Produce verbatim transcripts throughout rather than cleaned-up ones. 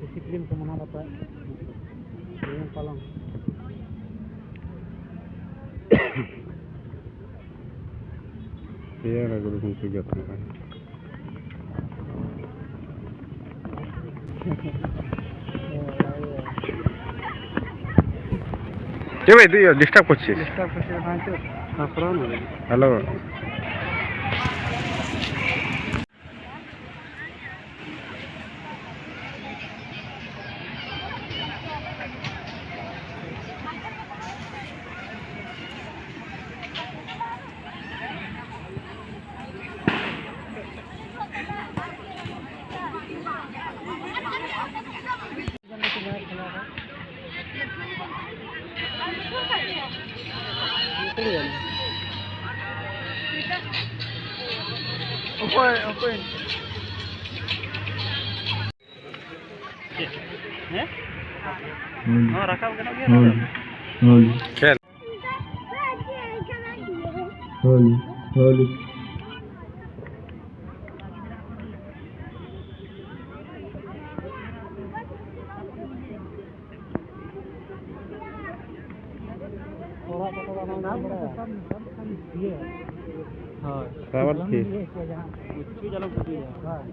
Discipline ᱠᱚ ᱢᱟᱱᱟᱣ ᱵᱟᱛᱟᱣ ᱱᱤᱭᱚᱢ ᱯᱟᱞᱚᱱ᱾ ᱤᱭᱟᱹ ᱨᱮ ᱜᱩᱨᱩ ᱜᱚᱢᱠᱮ ᱡᱚᱛᱱᱚ ᱠᱟᱱᱟ᱾ কে ভাই, তুই ডিস্টার্ব করছিস? ডিস্টার্ব করছিস না তো? তারপরেও না। হ্যালো। ᱚᱠᱚᱭ, ᱚᱠᱚᱭ? ᱦᱮᱸ? ᱦᱳᱭ᱾ ᱱᱚᱣᱟ ᱨᱟᱠᱟᱵ ᱜᱟᱱᱚᱜ ᱜᱮᱭᱟ? ᱦᱳᱭ᱾ ᱱᱚᱣᱟ ᱫᱚ? ᱦᱳᱭ᱾ ᱠᱷᱮᱞ᱾ ᱦᱳᱭ᱾ ᱦᱳᱭ᱾ ᱚᱲᱟᱜ ᱠᱚᱫᱚ ᱵᱟᱝ ᱧᱟᱢ ᱵᱟᱲᱟᱭᱟ᱾ ᱦᱳᱭ᱾ ᱨᱟᱵᱟᱨ ᱠᱷᱮᱞ᱾ ᱠᱤᱪᱷᱩ ᱡᱟᱞᱟᱢ ᱠᱩᱥᱤᱭᱟᱜᱼᱟ᱾ ᱦᱳᱭ᱾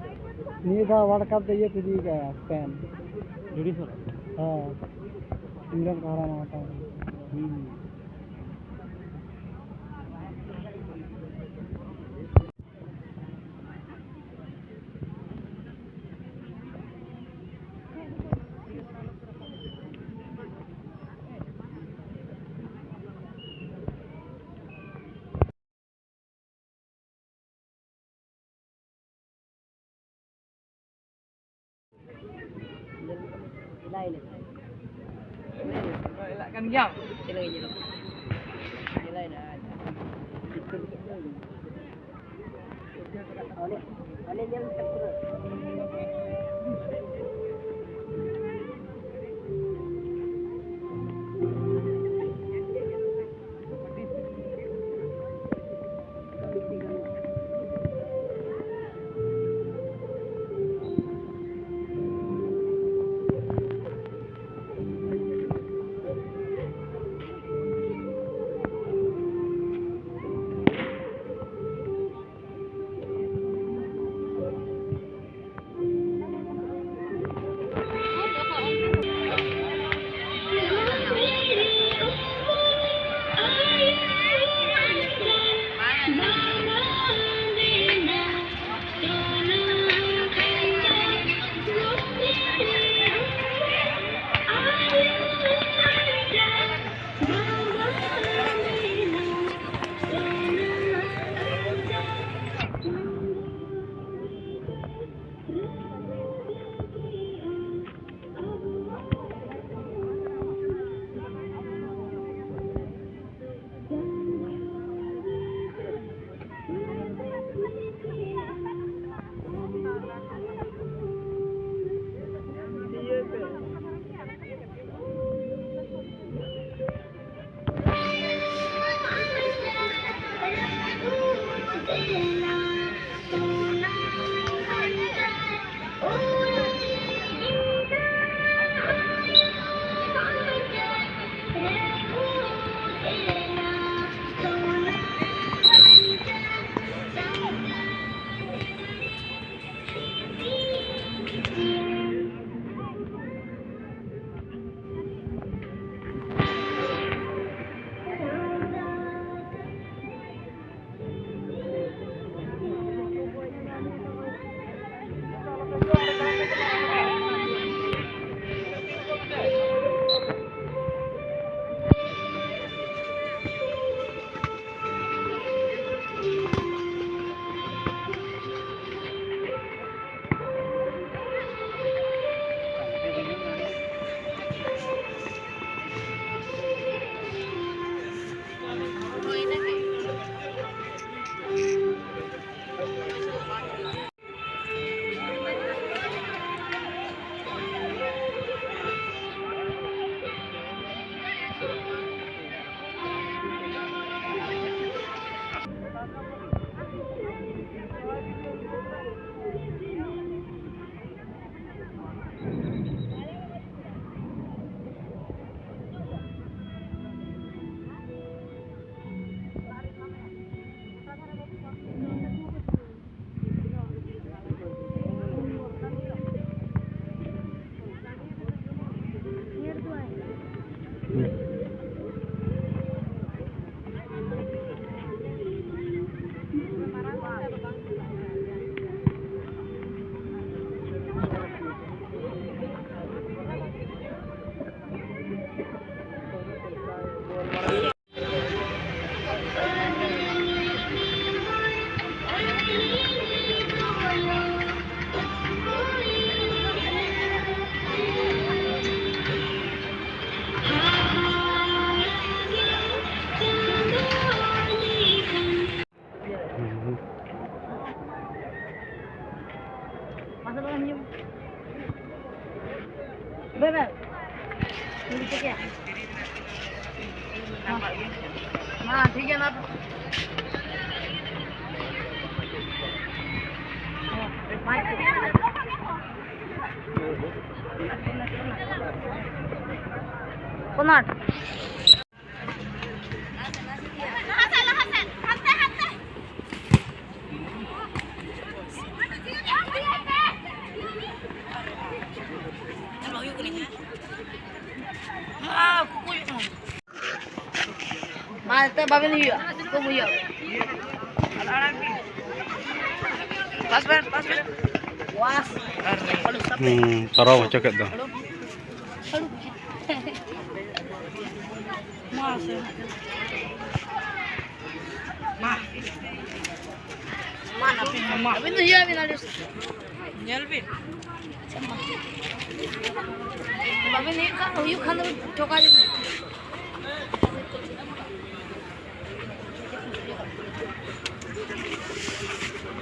ᱱᱤᱭᱟᱹ ᱫᱷᱟᱣ ᱣᱟᱨᱞᱰ ᱠᱟᱯ ᱫᱚ ᱤᱭᱟᱹ ᱠᱚ ᱤᱫᱤ ᱠᱟᱜᱼᱟ, ᱥᱯᱮᱱ᱾ ᱡᱩᱰᱤ ᱥᱚᱨᱮᱱ᱾ ᱦᱮᱸ᱾ ᱤᱝᱞᱮᱱᱰ ᱠᱚ ᱦᱟᱨᱟᱣ ᱮᱱᱟ ᱢᱤᱫᱴᱟᱝ᱾ ᱦᱩᱸ᱾ ᱧᱮᱞᱟᱜ ᱠᱟᱱ ᱜᱮᱭᱟᱢ? ᱵᱮᱵᱮ᱾ ᱢᱟ, ᱴᱷᱤᱠ ᱜᱮᱭᱟ, ᱢᱟ᱾ ᱠᱚᱱᱟᱴ᱾ ᱢᱟ, ᱱᱤᱛᱚᱜ ᱵᱟᱵᱮᱱ ᱦᱩᱭᱩᱜᱼᱟ, ᱠᱚᱢ ᱦᱩᱭᱩᱜᱼᱟ᱾ ᱯᱟᱥ ᱵᱮᱱ, ᱯᱟᱥ ᱵᱮᱱ᱾ ᱯᱟᱥ᱾ ᱦᱩᱸ, ᱯᱟᱨᱚᱢ ᱦᱚᱪᱚ ᱠᱮᱫ ᱫᱚ᱾ ᱢᱟ, ᱥᱮ᱾ ᱢᱟ᱾ ᱢᱟ, ᱟᱹᱵᱤᱱ ᱫᱚ ᱦᱤᱡᱩᱜ ᱟᱹᱵᱤᱱ ᱟᱞᱮ ᱥᱮᱫ᱾ ᱧᱮᱞ ᱵᱤᱱ᱾ ᱵᱟᱹᱵᱤᱱ ᱦᱩᱭᱩᱜ ᱠᱷᱟᱱ, ᱦᱩᱭᱩᱜ ᱠᱷᱟᱱ ᱫᱚ ᱴᱷᱚᱠᱟ ᱫᱤᱱ᱾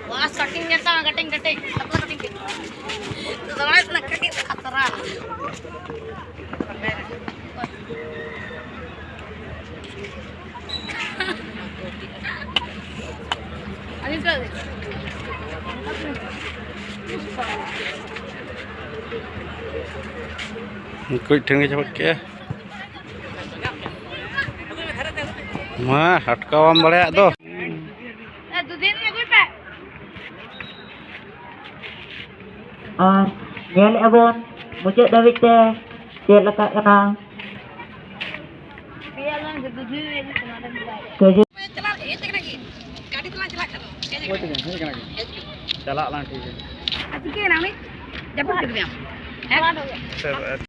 ᱣᱟ, ᱥᱟᱴᱤᱝ ᱧᱮᱞ ᱛᱟᱢᱟ, ᱠᱟᱹᱴᱤᱡ, ᱠᱟᱹᱴᱤᱡ, ᱯᱟᱛᱞᱟ ᱠᱟᱹᱴᱤᱡ, ᱠᱟᱹᱴᱤᱡ᱾ ᱫᱚᱢᱮ ᱠᱟᱹᱴᱤᱡ ᱠᱷᱟᱛᱨᱟ᱾ ᱩᱱᱠᱩ ᱴᱷᱮᱱ ᱜᱮ ᱪᱟᱵᱟ ᱠᱮᱜᱼᱟ᱾ ᱢᱟ, ᱦᱟᱴᱠᱟᱣᱟᱢ ᱵᱟᱲᱟᱭᱟᱜ ᱫᱚ᱾ ᱟᱨ ᱧᱮᱞᱮᱫᱼᱟ ᱵᱚᱱ ᱢᱩᱪᱟᱹᱫ ᱫᱷᱟᱹᱵᱤᱡ ᱛᱮ ᱪᱮᱫ ᱞᱮᱠᱟᱜ ᱠᱟᱱᱟ᱾ ᱠᱮᱡᱤ ᱪᱟᱞᱟᱜ ᱞᱟᱝ ᱴᱷᱤᱠ ᱜᱮᱭᱟ᱾ ᱟᱨ ᱪᱤᱠᱟᱹᱭᱮᱱᱟ ᱩᱱᱤ? ᱡᱟᱹᱯᱤᱫ ᱠᱮᱫ ᱢᱮᱭᱟᱢ? ᱦᱮᱸ?